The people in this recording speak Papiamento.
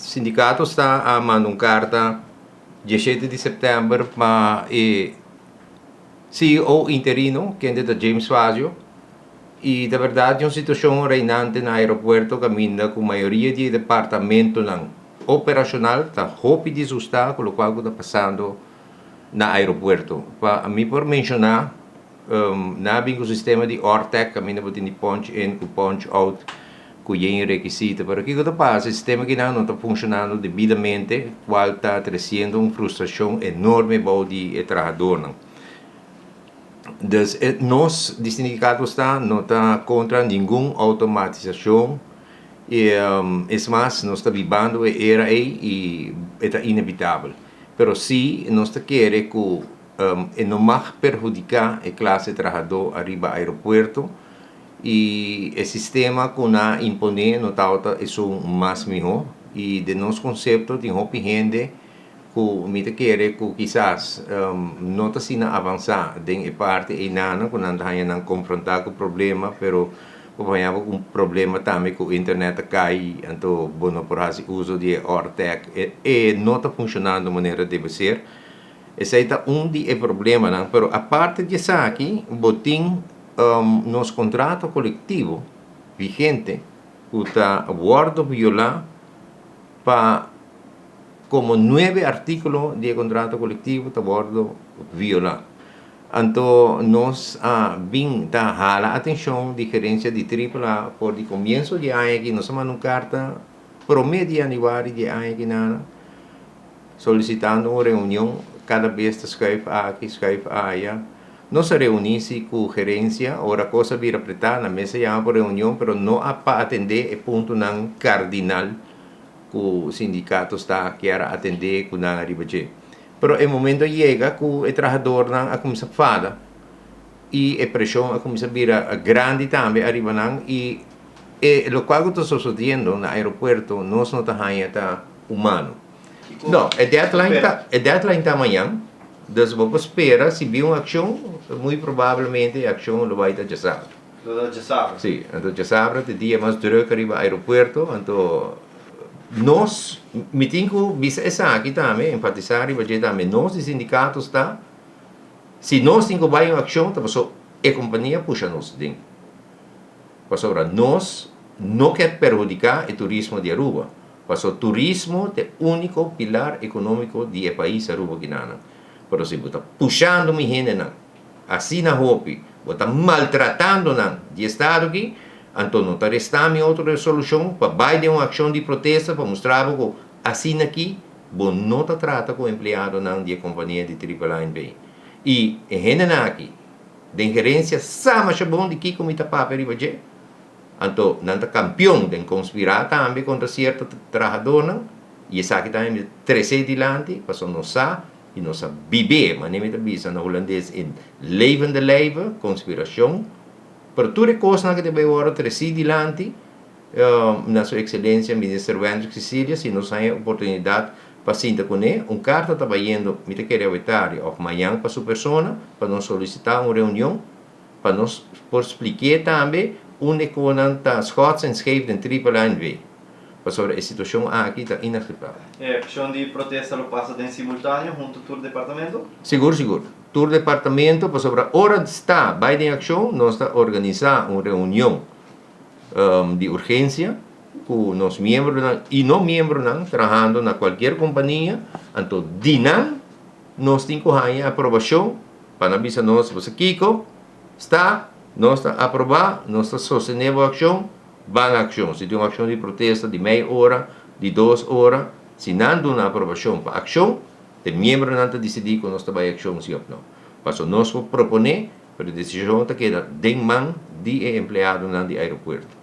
Sindikato sta a manda un karta 17 di sèptèmber pa e CEO interino, kende ta James Fazio, i ta bèrdat tin un situashon reinante na aeropuerto kaminda ku mayoria di e departamentonan operashonal ta hopi disgustá ku lokual ku ta pasando na aeropuerto. Pa mi por menshoná, nan a bin ku sistema di ORTEC kaminda bo tin di punch in ku punch out ku yen rekisito. Pero kiko ta pasa? E sistema kinan no ta funshonando debidamente, kual ta tresiendo un frustrashon enorme bou di e trahadornan. Dus nos di sindikato sta no ta kontra ningun outomatisashon i es mas nos ta bibando e era ei i e ta inevitabel. Pero si nos ta kere ku e no mag perhudiká e klase trahadó ariba aeropuerto i e sistema ku nan a imponé no tabata esun mas mihó i den nos konsepto tin hopi hende ku mi ta kere ku kisas no ta asina avansá den e parti einan ku nan ta haña nan konfrontá ku problema pero bo por haña bo ku un problema tambe ku internet ta kai anto bo no por hasi uso di e ortec e no ta funshonando manera debe ser. Esei ta un di e problemanan pero aparte di esaki bo tin nos kontrato kolektivo vigente ku ta wòrdu violá pa komo nuebe artíkulo di e kontrato kolektivo ta wòrdu violá. Anto nos a bin ta hala atenshon di gerensia di Triple A for di komienso di e aña aki. Nos a manda un karta promé di yanüari di e aña aki nan solisitando un reunion. Kada bes ta schuif aki, schuif aya. Nos a reuní si ku gerensia. Ora kos a bira pretá, nan mes a yama pa reunion, pero no a pa atendé e puntonan kardinal ku sindikato sta kier a atendé ku nan ariba dje. Pero e momento a yega ku e trahadornan a kuminsá fada i e preshon a kuminsá bira grandi tambe ariba nan i e lokual ku ta sosodiendo na aeropuerto nos no ta haña ta humano. No, e deadline ta e deadline ta mañan, dus bo por spera si bin un akshon muy probablemente e akshon lo bai ta djasabra. Lo ta djasabra. Sí, anto djasabra ta e dia mas druk ariba aeropuerto, anto nos, mi tin ku bisa esaki tambe, enfatisá riba dje tambe, nos di sindikato sta, si nos tin ku bai un akshon ta pasobra e kompania pusha nos den. Pasobra nos no ke perhudiká e turismo di Aruba, pasobra turismo ta e úniko pilar ekonómiko di e pais Aruba kinanan. Pero si bo ta pushando mi hendenan Asina hopi bo ta maltratando nan di estado aki, anto no ta resta mi otro resolushon pa bai den un akshon di protesta pa mustra bo ku asina aki bo no ta trata ku empleadonan di e kompania di Triple A NV. I e hendenan aki den gerensia sa masha bon di kiko mi ta papia riba dje, anto nan ta kampion den konspirá tambe kontra sierto trahadornan i esaki tambe mi ta trese dilanti pasobra nos sa I nos a bib'é, manera mi ta bisa na hulandes, in levende lijve, konspirashon. Pero tur e kosnan ku ta bai wòrdu tresí dilanti na su ekselensia Minister Wendrick Cecilia, si nos haña e oportunidat pa sinta kuné, un karta ta bayendo, mi ta kere awe tardi òf mañan pa su persona, pa nos solisitá un reunion, pa nos por splik'é tambe unda e konan ta schots en scheef den Triple A NV. Pasobra e situashon aki ta inakseptabel. E akshon di protesta lo pasa den simultaneo huntu tur departamento? Sigur, sigur. Tur departamento, pasobra ora sta bai den akshon nos ta organisá un reunion di urgensia ku nos miembronan i no miembronan trahando na kualkier kompania, anto di nan nos tin ku haña aprobashon pa nan bisa nos, Boso kiko sta, nos ta aprobá, nos ta sostené bo akshon. Ban akshon. Si tin un akshon di protesta di mei ora, di dos ora, si nan duna aprobashon pa akshon, e miembronan ta disidí ku nos ta bai akshon si òf no. Pasobra nos por proponé, pero e desishon ta keda den man di e empleadonan di aeropuerto.